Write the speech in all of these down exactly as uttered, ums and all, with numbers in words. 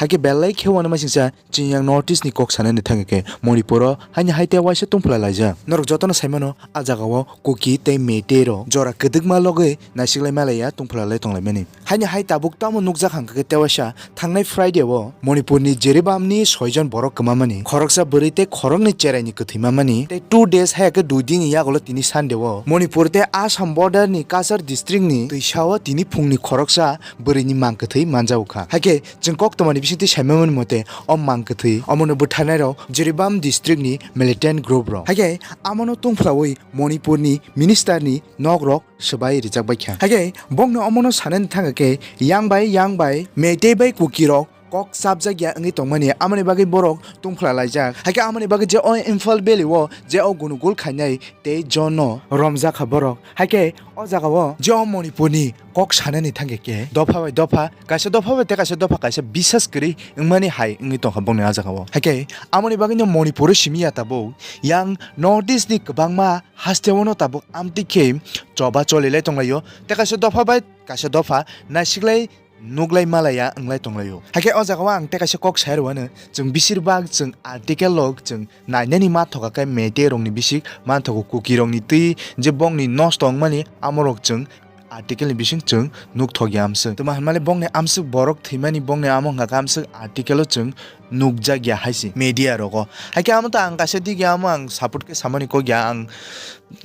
Hakhe belai khe uanama singsa chini yang North East ni kok sanani thangwi khe Manipur o haini hai tei waisa tungphla laijak. Norok jotono saimano, a jagao Kuki tei Meitei rok jora kwdwkma logwi naisikla malaiya tungphla lai tonglaimani. Haini hai tabuk tamo nukjak hangkha khe tewaisa thangnai Friday o Manipur ni Jiribam ni soijon borok kwmamani, khoroksa bwrwi tei khoroknwi cherai ni kwthwimamani, tei two days haya khe dui din ni yagulo tini Sunday o Manipur tei Assam border ni Cachar district ni twisa o tini phung ni khoroksa bwrwi ni mang kwthwi manjago kha. Hakhe chwng koktwma ni bisingtwi saimamani mote o mang kwthwi omono bwtharnai rok Jiribam district ni militant group rok. Hakhe amono tungphla wi Manipur ni minister ni nok rok swbai rijak bai kha. Hakhe bongno omono sanani thangkha khe yang bai yang bai Meitei bai Kuki rok kok chapjak ya wngwi tongmani, amoni bagwi borok tungphla laijak. Hakhe amoni bagwi je o Imphal Valley o je o gunugul khainai tei jono romjak kha borok. Hakhe o jagao je o Manipur ni kok sanani thangkhe khe dopha bai dopha, kaisa dopha bai tei kaisa dopha kaisa bisas kwrwi wngmani hai wngwi tongkha bongni a jagao. Hakhe amoni bagwino Manipur o simi ya tabuk yang North East ni kwbangma hasteo no tabuk amtwi khe choba choli lai tonglaio, tei kaisa dopha bai kaisa dopha naisiklai nuklai malaiya wnglai tonglaio. Hakhe o jagao ang tei kaisa kok sai rwano, chwng bisir bak chwng article rok chwng nainani ma thoka khe Meitei rokni bisik ma thogo, Kuki rokni twi je bongni nosto wngmani amorok chwng article ni bising chwng nuk thokya amswk. Tuma hwnmale bongni amswk borok thwimani bongni amo wngkha khe amswk article o chwng nukjakya hai se media rogo. Hakhe amo ta ang kaisa dige amo ang support khe samani kokya, ang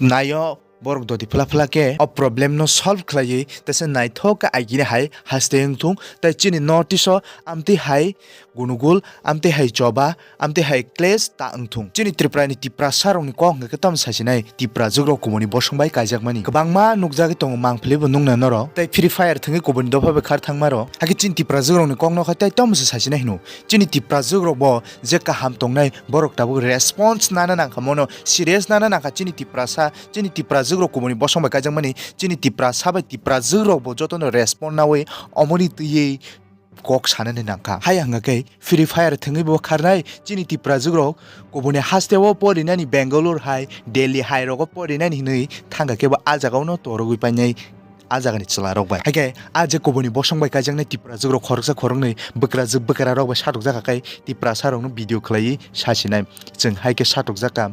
naio borok doti phla phla khe o problem no solve khlaiwi tesa naithok khe agini hai haste wngthung tei chini North East o amtwi hai gunugul, amtwi hai choba, amtwi hai clash ta wngthung. Chini Tripura ni Tiprasa rokni kok hwnkhe tamo sasinai Tiprajwk rok kubuni bosong bai kaijakmani. Kwbangma nukjagwi tongo mangpili bo nukna norok. Tei Free Fire thwngwi kubuni dopha bai khar thangma rok. Hakhe chini Tiprajwk rokni kok nokha tei tamo se sasinai hino. Chini Tiprajwk rok bo je kaham tongnai borok tabuk response nana nangkha mono serious nana nangkha chini Tiprasa, chini Tiprajwk rok kubuni bosong bai kaijakmani, chini Tiprasa bai Tiprajwk rok bo jotono respond nawi omoni twiwi kok sanani nangkha. Hai hwnkha khe Free Fire thwngwi bo kharnai chini Tiprajwk rok kubuni hasteo porinani Bangalore hai, Delhi hai rogo porinani hinwi thangkha khe bo a jagao no torogwi painai a jagani chwla rok bai. Hakhe a je kubuni bosong bai kaijaknai Tiprajwk rok khoroksa khoroknwi bwkrajwk bwkra rok bai satokjak kha khe Tiprasa rokno video khlaiwi sasinai chwng hai khe satokjak kha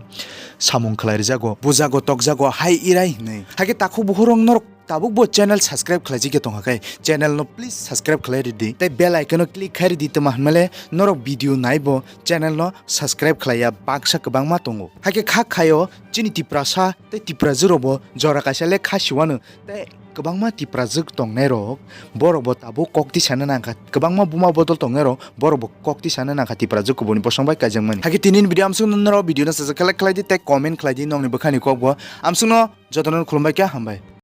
samung khlai rijago, bujago, tokjago hai irai hinwi. Hakhe takhuk bukhuk rok norok tabuk bo channel subscribe khlaijak ya tongkha khe channel no please subscribe khlai ridi tei bell icon no click khai ridi, tama hwnmale norok video nai bo channel no subscribe khlaiya baksa kwbangma tongo. Hakhe kha khaio chini Tiprasa tei Tiprajwk rok bo jora kaisa le kha siwano tei kwbangma Tiprajwk tongnai rok borok bo tabuk kok tisana nangkha, kwbangma buma bodol tongnai rok borok bo kok tisana nangkha Tiprajwk kubuni bosong bai kaijakmani. Hakhe tini ni video amswk nwngnarok video no sajak khlai khlai di tei comment khlai di nokni bwkhani kok bo amswk no jotono khulumbai khe hambai.